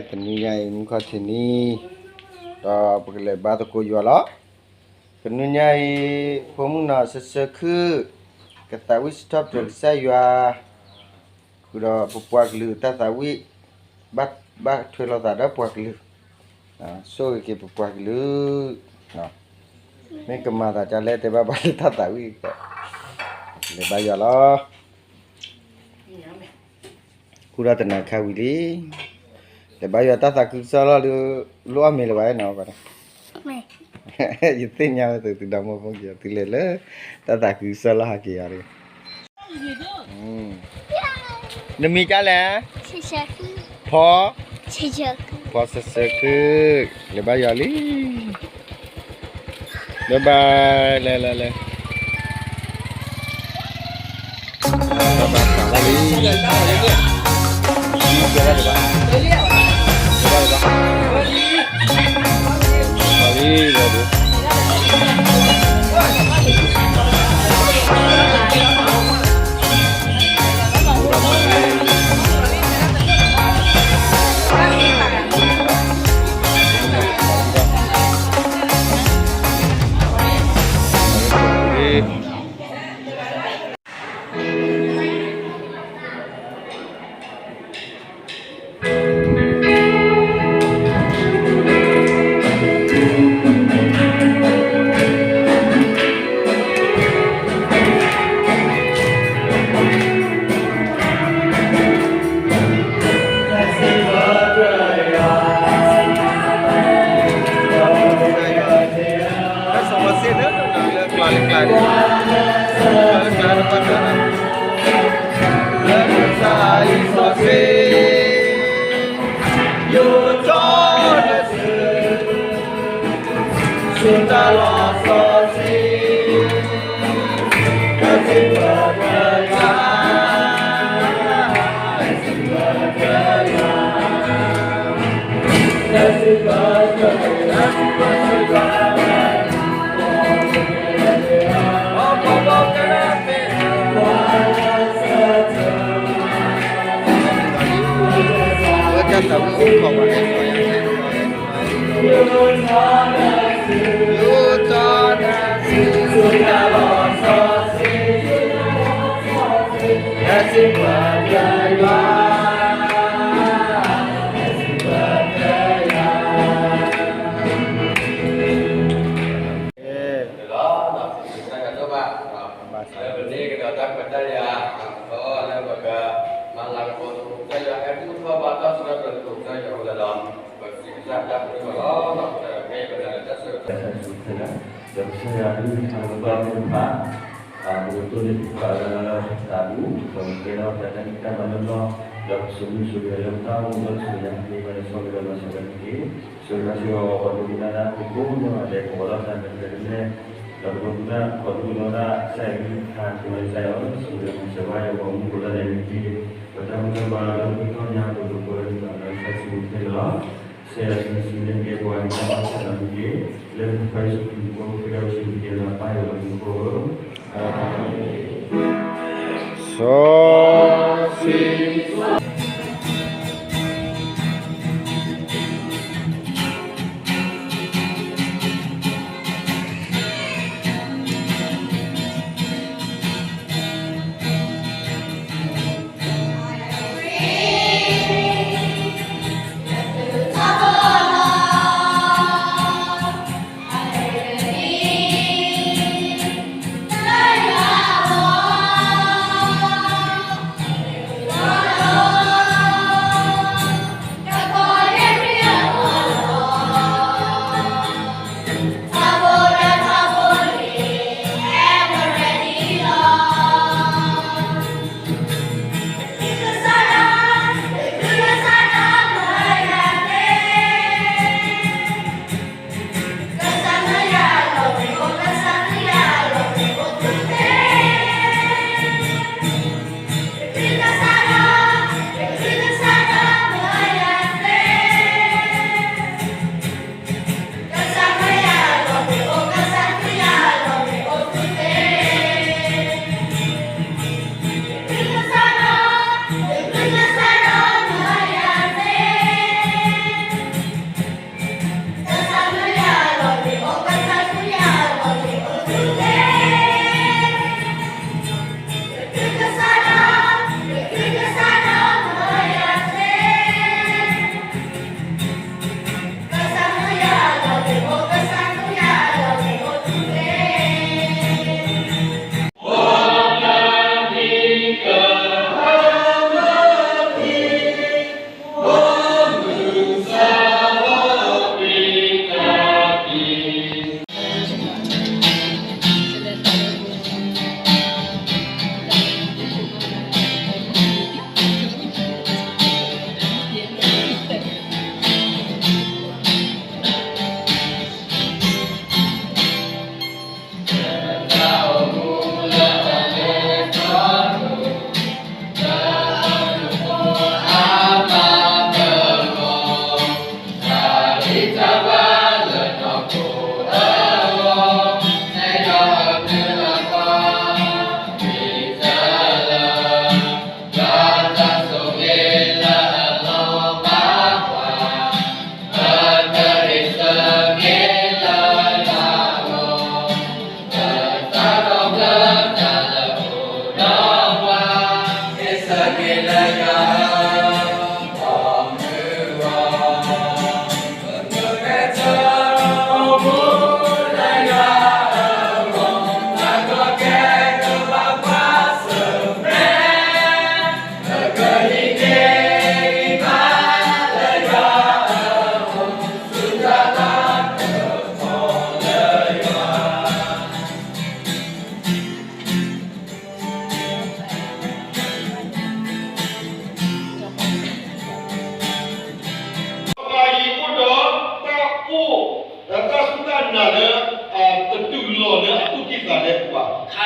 တနံၤညါအံၤ မုၢ်ခီၣ်ထံးနံၤ, ဒီးပကလဲၤဘါသကိးယွၤလီၤ. တနံၤညါအံၤ ဖိမုၣ်နီၢ်စၢၤစၢၤခုၣ် ကသးဝံၣ်စံးထီၣ်ပတြၢၤကစၢ်ယွၤ, ဃုာ်ဒီးပပှၤကလုာ်တၢ်သးဝံၣ်, ဘၣ်ထွဲလိာ်သးဒီးပှၤကလုာ်, ဆိၣ်ဂ့ၤက့ၤပပှၤကလုာ်, မ့ၢ်ကမၤသးဒ်လဲၣ် တဲဘၣ်ပှၤလၢတၢ်သးဝံၣ်, လဲၤဘါယွၤလီၤ. ဃုာ်ဒီးတနၤခါဝံၤလံ, လဲၤဘါယွၤတၢ်သးခုကစီၣ်လီၤဒီး, လိၣ်အီၣ်မ့ၤလၢၤဘၣ်နီၤ, ယသ့ၣ်ညါဝဲသုးသုးဒီမိၢ်ဖိက့ၤ သုလဲၤလၢ တၢ်သးခုကစီၣ်လီၤဟးက့ၤယၤတဂ့ၤ. နမံၤဒ်လဲၣ်, ဖီ, ဖီစၢၤစၢၤခုၣ်, လဲၤဘါယွၤလံ. ဘၣ်ဘၣ်, လဲၤလဲၤလဲၤ, ဘၣ်ဘၣ်, လၢလံ, လၢလံ, လၢလံ. ဒီးကစၢ်ယွၤဒုးဟးလီၤဘၣ်မုၢ်ဖး, ပကတိၢ်န့ၢ်ပပှၤလၢတၢ်ပူၤ, ပကကဲထီၣ်ပတၢ်န့ၢ်တၢ်မၤလၢလီၢ်, ဒီးပစိာ်မုၣ်စိာ်ဂဲၤလၢပတၢ်အိၣ်မူလီၢ် ပစိာ်ယၤက့ၤဝဲလၢဆီၣ်ဂ့ၤဒီးမၤစၢၤဝဲတက့ၢ်. စိာ်တၢ်စ့ၢ်ကီး ပှၤဒိကနၣ်တၢ်ကိးဂၤဒဲး ကအိးထီၣ်တၢ်မဲာ်ဖဲလဲၣ်, ဒီးပဒိကနၣ် ပှၤဒိကနၣ်တၢ် ကစၢ်ယွၤဒုးဟးက့ၤဝဲ ကစၢ်ယွၤ စိာ်ဂ့ၤမၤစၢၤဘၣ်ယွၤပှၤမူကိးဂၤဒဲးန့ၣ်တက့ၢ်. ပတၢ်မူတၢ်ဘှီလၢပကထီၣ်ညါ ပဒိးပဝဲဒၣ် ကစၢ်ယွၤစံးဆၢလီၤ. ကစၢ်ယွၤစံးဆၢန့ၣ်က့ၤ ပှၤကညီဘၣ်ဆၣ်ဒီးန့ၣ်တက့ၢ်. လၢမူခိၣ်ဖဲယ့ၣ်ၡူးခရံာ်မူခိၣ် ဃ့ဒၣ်ဝဲစံးတက့ၢ် လၢပၢ်ယွၤလၢမူခိၣ်ဧၢ, စီဆှံ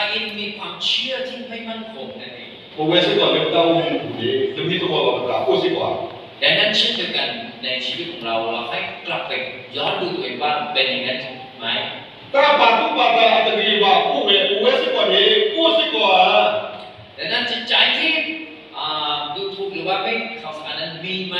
การที่มีความเชื่อที่ไม่มั่นคงนั่นเอง ပဝဲစ့ၢ်ကီးလၢပတၢ်အိၣ်မူပူၤန့ၣ် သမံသမိးလီၤပသးအိၣ်စ့ၢ်ကီးဧါ. ดังนั้นเช่นเดียวกันในชีวิตของเรา เราให้กลับไปย้อนดูตัวเองว่าเป็นอย่างนั้นไหม တၢ်ပာ်သူၣ်ပာ်သးအတဂ့ၤဘၣ်အိၣ်ဝဲ ပဝဲစ့ၢ်ကီးန့ၣ် အိၣ်စ့ၢ်ကီးဧါ. ดังนั้นจิตใจที่ อ่า ดูถูกหรือว่าไม่เข้าสารนั้นมีไหม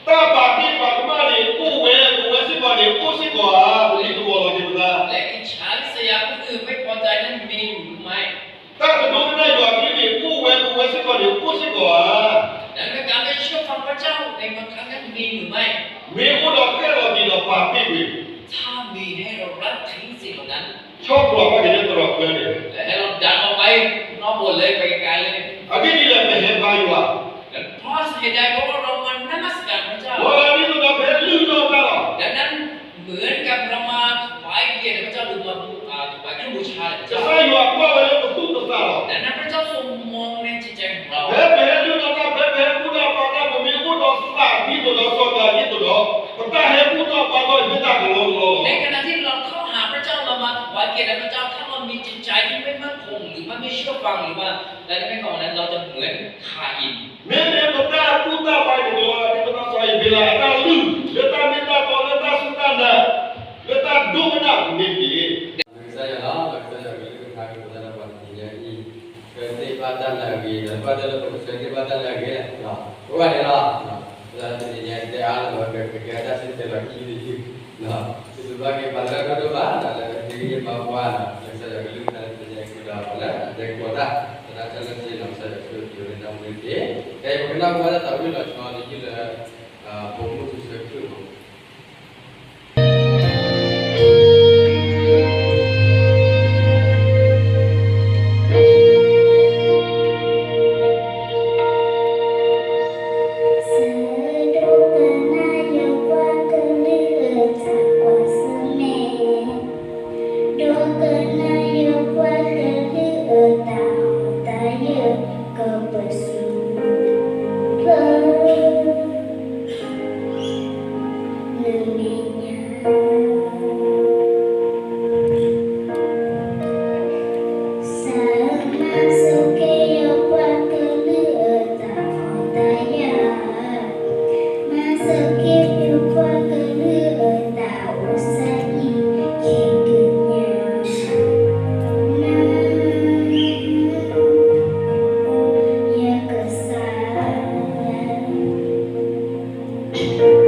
တၢ်ပာ်ဒ့ၣ်ပာ်ကမၣ်န့ၣ်အိၣ်ဝဲ ပဝဲစ့ၢ်ကီးန့ၣ် အိၣ်စ့ၢ်ကီးဧါ သမံသမိးလီၤက့ၤပသး และอิจฉาริษยาคนอื่นไม่พอใจนั้นมีหรือไม่ တၢ်တဒိကနၣ်ယွၤအကလုၢ်န့ၣ်အိၣ်ဝဲ ပဝဲစ့ၢ်ကီးန့ၣ် အိၣ်စ့ၢ်ကီးဧါ. และการไม่เชื่อฟังพระเจ้าในบางครั้งนั้นมีหรือไม่ မ့ၢ်အိၣ်ဒီးဃဲၣ်လီၤက့ၤဒီးပာ်ပ့ၢ်ကွံာ် ถ้ามีให้เราละทิ้งสิ่งเหล่านั้น ဆီၣ်ဖျိးဘၣ်က့ၤလၢသရိာ်ကျၢန့ၣ် และให้เราดันออกไปนอกโบสถ์เลย ไปไกลๆเลย အဂ့ၢ်ဒ်လဲၣ် ပဟဲဘါယွၤ เพราะเหตุใด เพราะว่าเรามานมัสการพระเจ้า လီၤဂာ်ဒ်သိးဒီးပဟဲလုၢ်ထီၣ်တၢ်လီၤ ดังนั้นเหมือนกับเรามาถวายเกียรติแด่พระเจ้า หรือมา อ่า ถวายเครื่องบูชาแด่พระเจ้า ကစၢ်ယွၤကွၢ်ဝဲလၢပသူၣ်ပသးလီၤ ดังนั้นพระเจ้าทรงมองในจิตใจของเรา ဖဲပဟဲလုၢ်ထီၣ်တၢ် ဖဲပဟဲဘူၣ်တၢ်ဘါတၢ် ပမ့ၢ်အိၣ်ဒီးသးဒ်သိးဒီးစီၤဒၤနံးအသိးဒီး ပတၢ်ဟဲဘူၣ်တၢ်ဘါတၢ်မ့ၢ်တၢ်ကလီကလီလီၤ ในขณะที่เราเข้าหาพระเจ้า เรามาถวายเกียรติแด่พระเจ้า ถ้าเรามีจิตใจที่ไม่มั่นคง หรือว่าไม่เชื่อฟัง หรือว่าอะไรที่ไม่เข้านั้น เราจะเหมือนคาอิน မ့မ့ၢ်ပတၢ်ဘူၣ်တၢ်ဘါန့ၣ် ကလီဒ်သိးစီၤအ့းဘ့လးအတၢ်လုၢ် လၢတၢ်မ့ၢ်တၢ်တီ လၢတၢ်စူၢ်တၢ်နာ် လၢတၢ်ဒိကနၣ်ပူၤန့ၣ်တက့ၢ်. ကစၢ်ယွၤလီၤ, ကစၢ်ယွၤကလုၢ်ကထါက့ၤပသးဒီးပှၤတနံၤညါအံၤ, ဆၢသ့ၣ်ဘၣ်တၢ်နာ်ဂ့ၤ, ဒီးဘၣ်တဲလၢပကဆၢသ့ၣ်ဘၣ်တၢ်နာ်ဂ့ၤ, ပဝဲန့ၣ်လီၤ, ပသးတနံၤညါတဲအါလၢပှၤကကဲတၢ်ဆၢတဲာ်လီၤ ခံယုၢ်တယုၢ်, စံးဘျုးဘၣ်က့ၤပှၤလၢအဒိၣ်ဒိၣ်ဘၣ် ဒီးလၢအဟ့ၣ်ဂံၢ်ဟ့ၣ်ဘါပှၤ, လၢကစၢ်ယွၤကလုၢ်ကထါတနံၤညါအံၤဒီး ပှၤလၢအတဲကီးတၢ်, ပတၢ်ဆၢလၢစ့ၢ်နီၤ ကစၢ်ယွၤဆိၣ်ဂ့ၤက့ၤဝဲလၢတၢ်မူန့ၣ်တက့ၢ်. ခဲအံၤပကနၣ်ဘၣ်တၢ်သးဝံၣ်လီၤဆီတယုၢ်လၢ ပိာ်မုၣ်ထူဆၢခုၣ်မး ဒိကနၣ်ယွၤပှၤကလုၢ်အတၢ်ဟီၣ်တၢ်ယၢၢ် ကပၢၤဆူဖျၢၣ် နမဲာ်ညါ စၢ်ဧၢ မၤစၢၤက့ၤယွၤပှၤကလုၢ်အတၢ်ဟီၣ်တၢ်ယၢၢ်, မၤစၢၤက့ၤယွၤပှၤကလုၢ်အတၢ်အိၣ်ဆၢအံၤ ခံကညး န ယက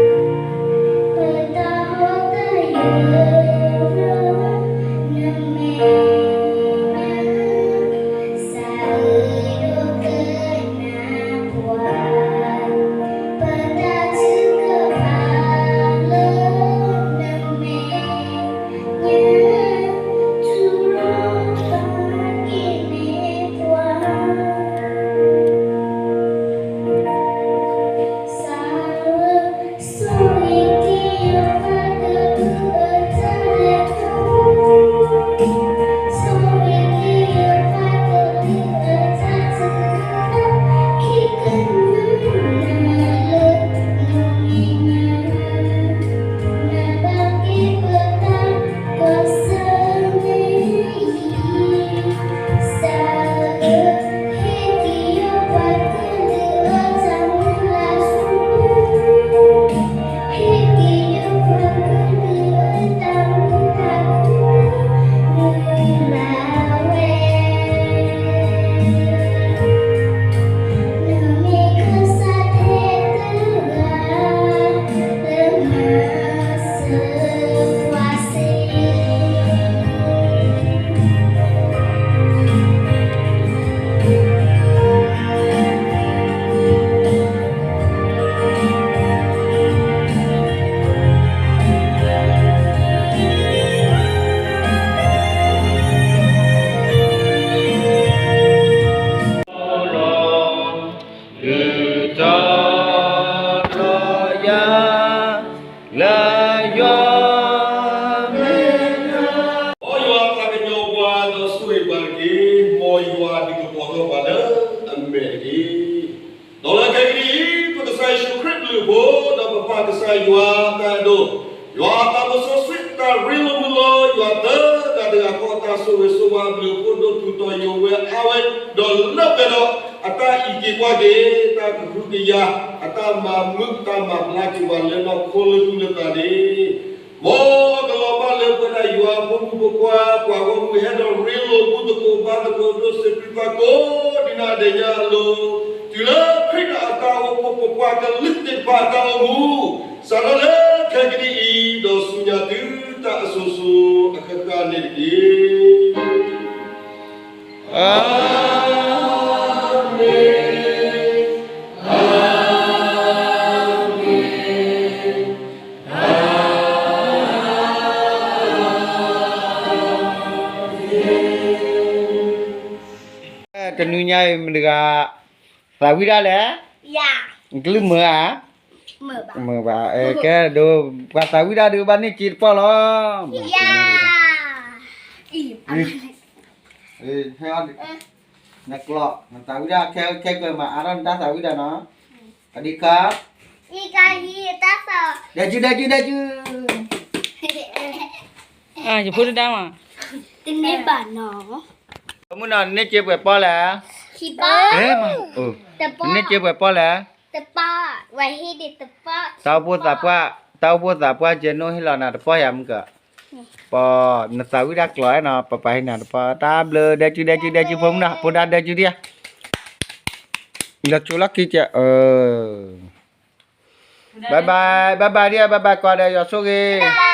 စၢ် ပတၢ်ဟီၣ်တၢ်ယၢၢ် နမဲာ်ညါ စၢ်ဧၢ ဒိကနၣ်ပှၤ ပတၢ်ထုကဖၣ်လၢ နမဲာ် ညါ တူၢ်လိာ်ဘၣ်က့ၤန့ၢ်ပှၤ စၢ်ဧၢ ဆိၣ်ဂ့ၤက့ၤယွၤပှၤကလုာ်အတၢ်လဲၤထီၣ်, ဆိၣ်ဂ့ၤက့ၤယွၤပှၤကလုာ်အတၢ်ထုကဖၣ်, ခံကညးနၤလၢ နမဲာ်ညါ နဘၣ်က့ၤပတၢ်ကွၢ်ဆၢၣ်မဲာ်အံၤ, စၢ်ဧၢ, ဟ့ၣ်က့ၤယွၤပှၤကလုာ်အတၢ်မုာ်လၤဆူ, ဟ့ၣ်က့ၤယွၤပှၤကလုာ်အတၢ်မုာ်လၤဆူ, မုၢ်လၢ်ဝဲ နမ့ၢ်ကစၢ်ထဲတဂၤ လၢမၤစၢၤပှၤစ့ၢ်ကီး လုၢ်ထီၣ်လီၤယၤ လၢယွၤမဲာ်ညါ, မ်ယွၤသးကညီၤပှၤဒီးဆိၣ်ဂ့ၤပှၤတက့ၢ်. မ်ယွၤဒုးကပီၤထီၣ်ပှၤလၢအမဲာ်တက့ၢ်. ဒီးလၢခဲကနံၣ်အံၤ ပကစၢ်ယ့ၣ်ၡူးခရံာ်ကလုၢ်ဖိ ဒီးပပၢ်ကစၢ်ယွၤအတၢ်အဲၣ်ဒိၣ် ယွၤအသးစီဆှံ တၢ်ရ့လိာ်မုာ်လိာ် ယွၤသၢဂၤတဂၤဃီ အတၢ်ဆိၣ်ဂ့ၤဆိၣ်ဝါအဘျုးအဖှိၣ်ဒိၣ်ထူးထီၣ်ယိာ်ဝဲအါဝဲ ဒီးလၢပှဲၤဒီး အတၢ်အံးက့ၤကွၢ်က့ၤ တၢ်ကဟုကယာ် အတၢ်မၤမုာ်တၢ်မၤဘျါက့ၤပှၤလၢနီၢ်ခိလၢသူၣ်လၢသးန့ၣ် မ်အကလီၤဘၣ်လၢပဝဲဒၣ်ယွၤအဖိမုၣ်ဖိခွါ ပှၤဂီၢ်မုၢ်ဟဲဒီးရ့လိာ်မုာ်သကိးဘါသကိးဒိၣ်စ့းဖံသးကိး ဒ်နၤဒဲးညါအလိၤ တုၤလၢခရံာ်ဒီးအတၢ်အိၣ်ဖှိၣ်ဖိခွါကလုာ်သ့ၣ်တဖၣ်အတၢ်အိၣ်မူ စးထီၣ်လၢခဲကနံၣ်အံၤ ဒီးဆူညါတုၤတၢ်အစိၤစိၤအဃၣ်ဃၣ်န့ၣ်တက့ၢ်. အၤမ့ၣ်, အၤမ့ၣ်, အၤမ့ၣ်. တနွံညါအံၤမတၤတဂၤ သးဝံၣ်ဒၣ်လဲၣ်, ကလုၢ်မုာ်ဧါ, မုာ်ဘၣ်, ကဲဒိး ပှၤသးဝံၣ်ဒၣ်ဒုးဘၣ်န့ၢ်စ့တပီၢ်လီၤ. နကျိး နသးဝံၣ်ဒၣ်ခဲ ခဲကၢၤမး အါထီၣ်နတၢ်သးဝံၣ်ဒၣ်နီၤ, အဒံခါ ဒဲကၠူ ဒဲကၠူ ဒဲကၠူ, ယဖိတဒါမး, တန့ၢ်ဘၣ်နီၤ, မုၢ်နီၤ နန့ၢ်စ့ပှဲၤပီၢ်လဲၣ်, နန့ၢ်စ့ပှဲၤပီၢ်လဲၣ်, တၢ်အိၣ်ဖှိၣ်သးပှၢ်, တၢ်အိၣ်ဖှိၣ်သးပှၢ် ယဲနိၣ်ဟ့ၣ်လီၤနၤတပီၢ်ယၤမုၢ်ကၢၤ, ပီၢ် နသးဝံၣ်ဒၣ်ကျိးနီၤ ပပာ်ဟ့ၣ်နၤတပီၢ် တၢ်ဘျုး ဒဲကၠူ ဒဲကၠူ ဒဲကၠူ ဖိမုၣ်နီၤ ဖိဒါဒဲကၠူဒံဧါ, လီၤဆိလီၢ်ခံကဲး, ဘၣ်ဘၣ် ဘၣ်ဘၣ်ဒံဧါ ဘၣ်ဘၣ်ကိးဂၤဒဲး ယွၤဆိၣ်ဂ့ၤ